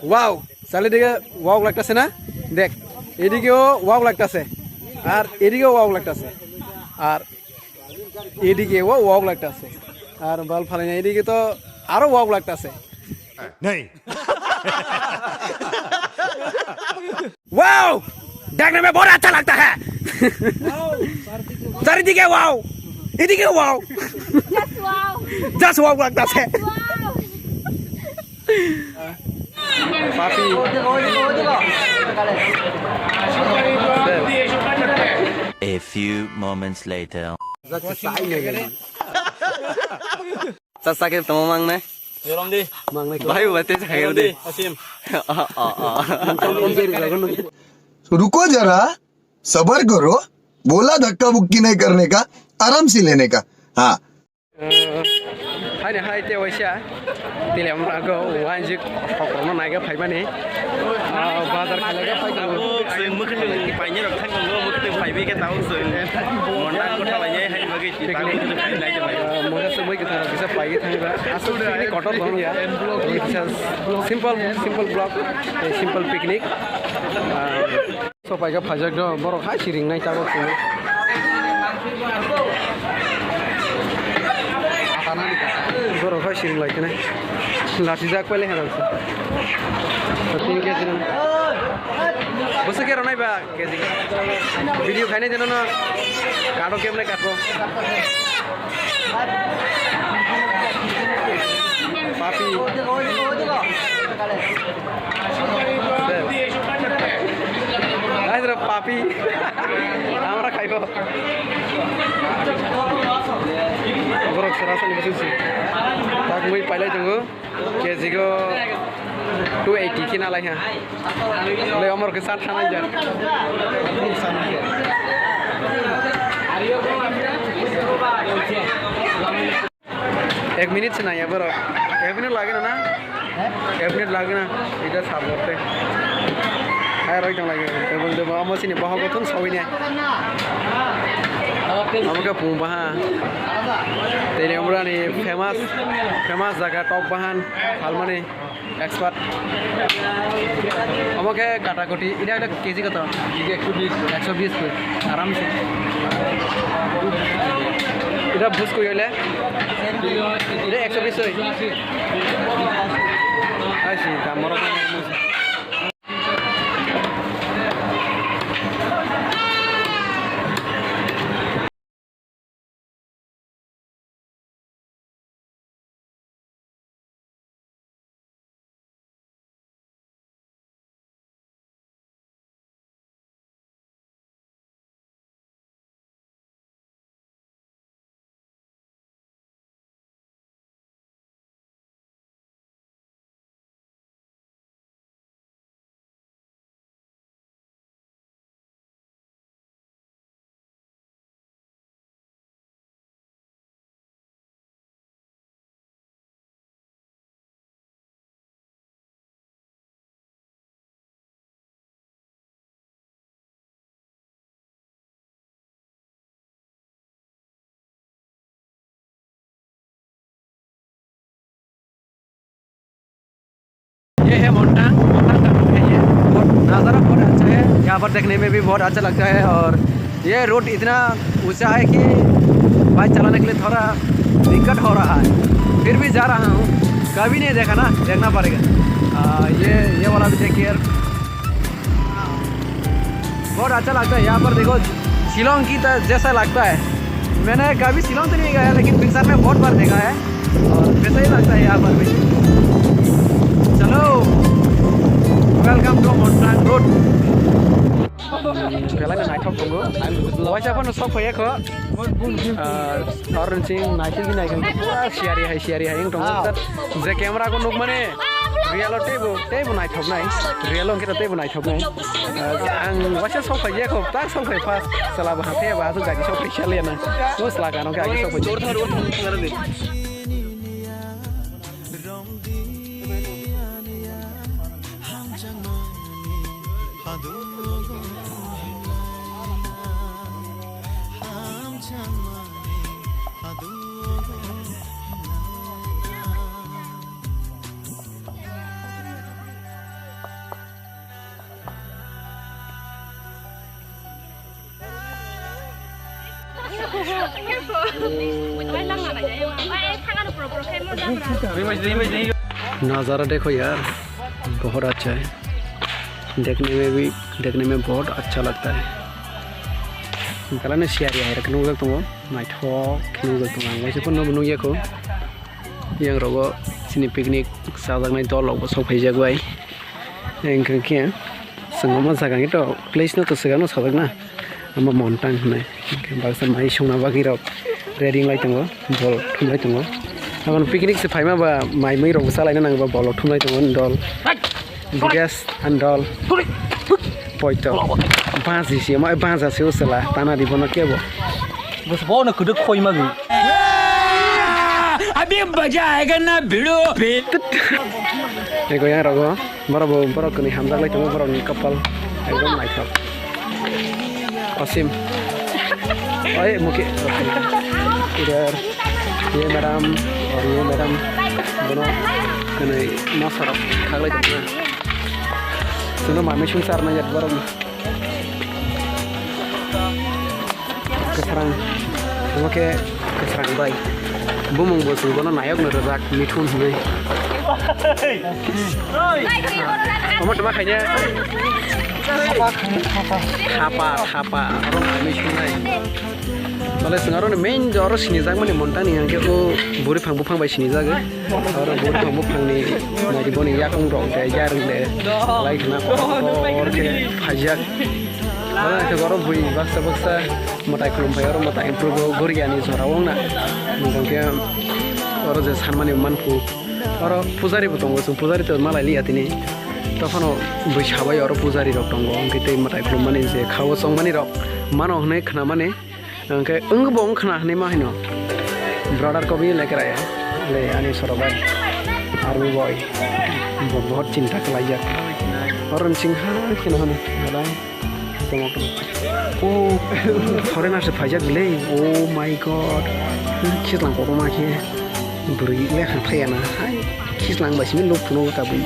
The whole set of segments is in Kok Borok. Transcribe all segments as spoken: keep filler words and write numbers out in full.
Wow, চারিদিকে wow লাগতাছে না? দেখ, এদিকেও wow লাগতাছে, আর এদিকেও wow লাগতাছে, আর এদিকেও wow লাগতাছে, আর বাল ফালাইনা এদিকে তো আরো wow লাগতাছে। नहीं। Wow, देखने में बहुत अच्छा लगता है। চারিদিকে wow, এদিকে wow। Just wow। Just wow লাগতাছে। Wow। Papi। A few moments later. Sasa ke tamo mang ne? Yorom di. Mang ne. Bhai, bhai, te jai di. Asim। Oh, oh, oh। तो रुको जरा, सबर करो। बोला धक्का मुक्की नहीं करने का, आराम से लेने का। हाँ। Hai ne hai te waisa. Tile amra go wanjik hokorno naiga phaimani. Ah, bazar khalaga phai tongo. Tabuk chwng mwkhwtwng painai rok thangwi tongo, mwkhwtwng phaibai khe tabuk chwng monda kwtha lainai hai bagwi tabuk chwng phainai tongo. Ah, moja se bui kwthang rok kisa paigwi thangba. Aswk picnic kotor tong ya. Kisa simple, simple vlog, eh, simple picnic. Ah, Sopaikha phaijak do, borok hai siring nai tabok sini. Borok hai siring lai kene. Lati jak pele hera se. Tin K G no. Bwswk khe rwnai ba K G. Video khainai deno no. Kado kemne kako. Papi. Dai dra papi. Amra khaibo. Borok sera sani bisi si. Tak mui pailai tongo. K G go two eighty kina lai ha. Le omor ke sat hanai jar. Ek minute se naiya borok. Ek minute lage na na? Ek minute lage na. Ida sab korte. Hai roi tong lage. Tebong tebong amo sini bohok thun sawi ne. Amo ke pung baha. Tele umrani famous, famous jaga Tok Bahan, Phalmani. Expert. Omo khe kata koti, ida ida K G koto? K G ekso bish. Ekso bish koi, aram se. Ida bus koi hoile? Ida ekso bish koi. Ai si, dam morok. ये है मोंटांग, मोंटांग का है ये। बहुत नज़ारा बहुत अच्छा है। यहाँ पर देखने में भी बहुत अच्छा लगता है और ये रोड इतना ऊंचा है कि बाइक चलाने के लिए थोड़ा दिक्कत हो रहा है, फिर भी जा रहा हूँ। कभी नहीं देखा ना, देखना पड़ेगा। आ, ये, ये वाला भी देखिए, बहुत अच्छा लगता है यहाँ पर। देखो, शिलोंग की तरह जैसा लगता है। मैंने कभी शिलोंग तो नहीं गया, लेकिन पिक्चर में बहुत बार देखा है। Belai no naithok tongo. Waisa phano sok phaiya kho. Ah, oro chwng naithok naithok pura siyari hai, siyari hai wng tongo. Je camera ko nukmani real o teibo, teibo naithoknai. Real o hwnkhe teibo naithoknai. Ah, ang waisa sok phaiya kho, tak sok phai first. Chwla bo hathai ba aswk jagi sok phai saliya na. Bo chwla gana khe agi sok phai. नज़ारा देखो यार, बहुत अच्छा है। देखने में भी, देखने में बहुत अच्छा लगता है। Belai no siyari hai rok nukjak tongo, naithok khe nukjak tongo. Ang waisa phano nukya kho. Yang rogo chini picnic chajaknai dol rok bo sok phaijak bai. Hwnkhe khe chwng omo jaga hwnkhe to place no to swkang no sajak na. Omo montang hinwi. Hwnkhe baksa mai songna bagwi rok ready wng lai tongo, bol thum lai tongo. Aboni picnic se phaima ba mai mui rok bo cha laina nang ba bol rok thum lai tongo dol. Bigas and dol. Poito. Baji se, mai baja se usala. Tana di bono kebo. Bos bono kudu khoi magi. अभी मजा आएगा ना भिड़ो। Ego yang rogo. Borok bo, borok kwnwi hamjak lai tongo, borok ni kapal ekdom naithok. Osim. Oi, muki. Idhar. Ye madam, or ye madam. Bono kwnwi mosarok khaglai tongna. Chwngno manwi sung charna yat borok. Kwsrang, omo khe kwsrang bai. Bumung bo chwng bono nayok no rwjak, mithun hinwi. Omo twma khaina. Thapa, thapa, oro manwi sungnai. Bale chwng aro ni main oro sinijakmani montani hwnkhe o buri phang buphang bai sinijagwi. Oro buri phang buphangni naidi boni yakung rok de yarwng de lai khna oro khe phaijak. Oro khe oro bui baksa baksa mwtai khulum phai oro mwtai improve o goriani jora wng na. Hwnkhe oro je sanmani manphu oro pujari bo tongo, chwng pujari to malai liya tini. Tophano bui sabai oro pujari rok tongo, hwnkhe tei mwtai khulummani je kha o chongmani rok mano hwnwi khnamani. Hwnkhe wng bo wng khna hinwi ma hino. Brother kobi lekra ya. Le ani soro bai. Army boy. Bo bahut chinta khlaijak. Oro ni sing ha kheno hano. Belai. Tongok. Oh, foreigner se phaijak le. Oh my God. Khitlang kotorma khe. Bwrwi lekha thaya na. Hai. Khitlang bai simi luk phunuk tabwi.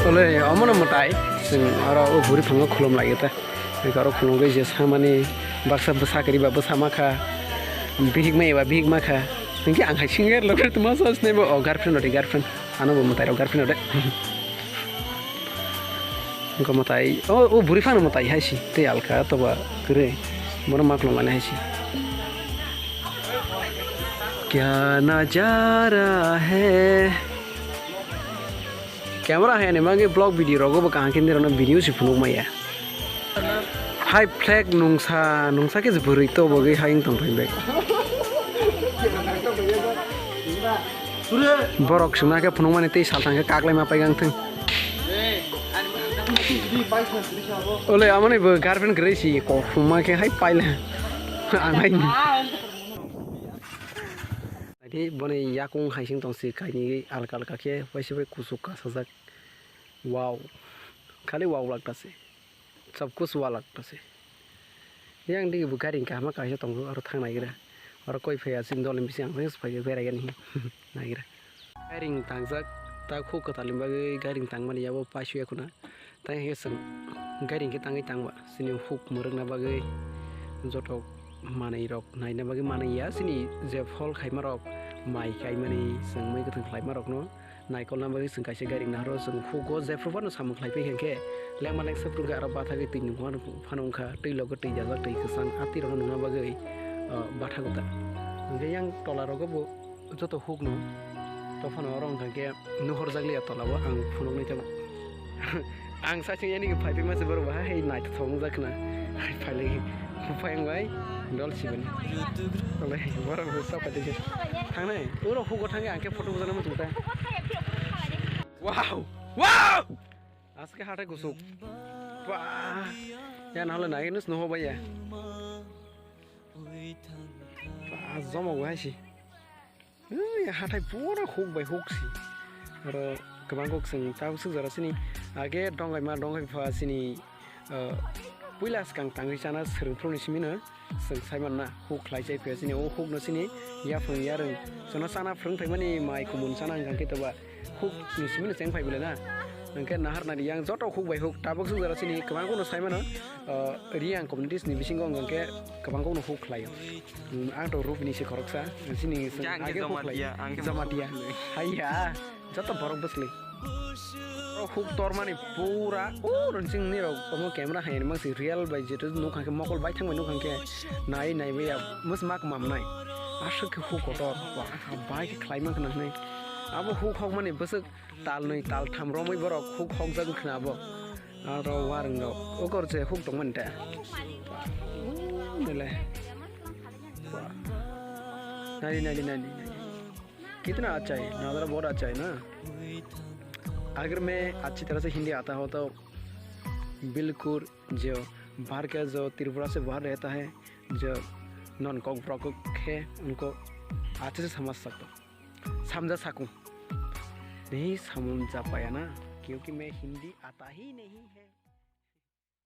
Ole, omono mwtai. Chwng oro o buri phango khulum lai ta. Aro khulumgwi je samani baksa bwsa kwrwi ba bwsa ma kha, bihik ma eba bihik ma kha. Hinkhe ang hai singer lover tuma sa sinai bo, o girlfriend ode girlfriend. Ano bo mwtai rok girlfriend ode. Wngkha mwtai, o, o buri phano mwtai hai si. Tei alka to ba kwrwi. Bono ma khulum lainai hai si. Kya najara hai. Camera hai ni bagwi vlog video rogo bo kaham khe nirok no video si phunuk maya. Hai flag nungsa, nungsa khe bwrwi to bagwi hai wng tong phai bai. Borok sumna khe phunuk mani tei salthang khe kaklai ma pai gang thung. Ole amoni bo girlfriend kwrwi si kokhuma khe hai paila. Ang hai. Naidi boni yakung hai sing tong si kainwi alka alka khe waisa bai kuchuk kasajak. Wow. Khali wow lagta se. Sab kuch wow lagta se. Yang digi bo gari kaham kaisa tongo aro thang naigra. Oro koi phaiya chini dol ni bising ang phai phai berai gani naigra. Gari tangjak ta khuk kwtal ni bagwi gari tangmani abo paisuya khuna. Tai hwnkhe chwng gairing khe tangwi tangba, chini huk mwrwkna bagwi joto manwi rok naina bagwi manwi ya, chini je phol khaima rok, mai kaimani, chwng mui kwthwng khlaima rokno naikolna bagwi chwng kaisa gairing nahoro. Chwng hugo jephru phano samung khlai phai khe, lengma lengsa phuru khe aro bathagwi twi nungma phano wngkha, twi logo twi jajak, twi kwchang, a twi rokno nungna bagwi, ah, bathago ta. Hwnkhe yang tola rogo bo. Joto hukno tophano oro wngkha khe nuhorjakliya tolao ang phunuknai tamo. Ang sachwng yani khe phaiphai masa borok bahai hai naithothok wngjak khna. Phailai phai wng bai dol sibani. Tolai borok bo sok phaitokhe thangnai. Oro hugo thangkhe ang khe photo bujana muchung ta. Wow! Wow! Aske hathai kusuk. Ba. Ya nahole nai nus noho baiya. Ba, jomo bo hai si. Ui, hathai pura huk bai huk si. Oro kwbang kok chwng tabuk swk jora chini age donggaima donggai pha chini, ah, puila swkang tangwi chana swrwng phuru ni simi no chwng sai manna huk khlai chai phiya chini o huk no chini yaphang yarwng chwngno chana phwrwng phaimani mai kumun chana hwnkha khe toba huk ni simi no cheng phai bwle na Hwnkhe nahar nai yang joto huk bai huk tabuk swk jora chini kwbang kunu sai mano, uh, Reang communities ni bisingo hwnkhe kwbang kunu huk khlaio. Hmm, ang to Rupini se khoroksa, chini Khe ang khe age huk khlai. Jamatia, ang khe Jamatia. Haiya, joto borok bwsli. O huk tormani pura, o ronsing ni rok omo camera hai mang si real bai jeto nuk hangke mokol bai thang bai nuk hangke nai nai bai ya mus mak mam nai. Aswk khe huk kotor, wah, bai khe khlai mang khna hwnwi. Abo huk hok mani bwswk tal nwi tal tham romwi borok huk hokjak wngkha abo. Aro warwng rok ukor je huk tongmani ta. Nele. Nani, nani, nani, nani. कितना अच्छा है, नज़ारा बहुत अच्छा है ना। अगर मैं अच्छी तरह से हिंदी आता हो तो बिल्कुल जो बाहर का जो त्रिपुरा से बाहर रहता है, जो नॉन कॉकबरॉक है, उनको अच्छे से समझ सकता हूँ। समझा सकूं। नहीं समझा पाया ना, क्योंकि मैं हिंदी आता ही नहीं है।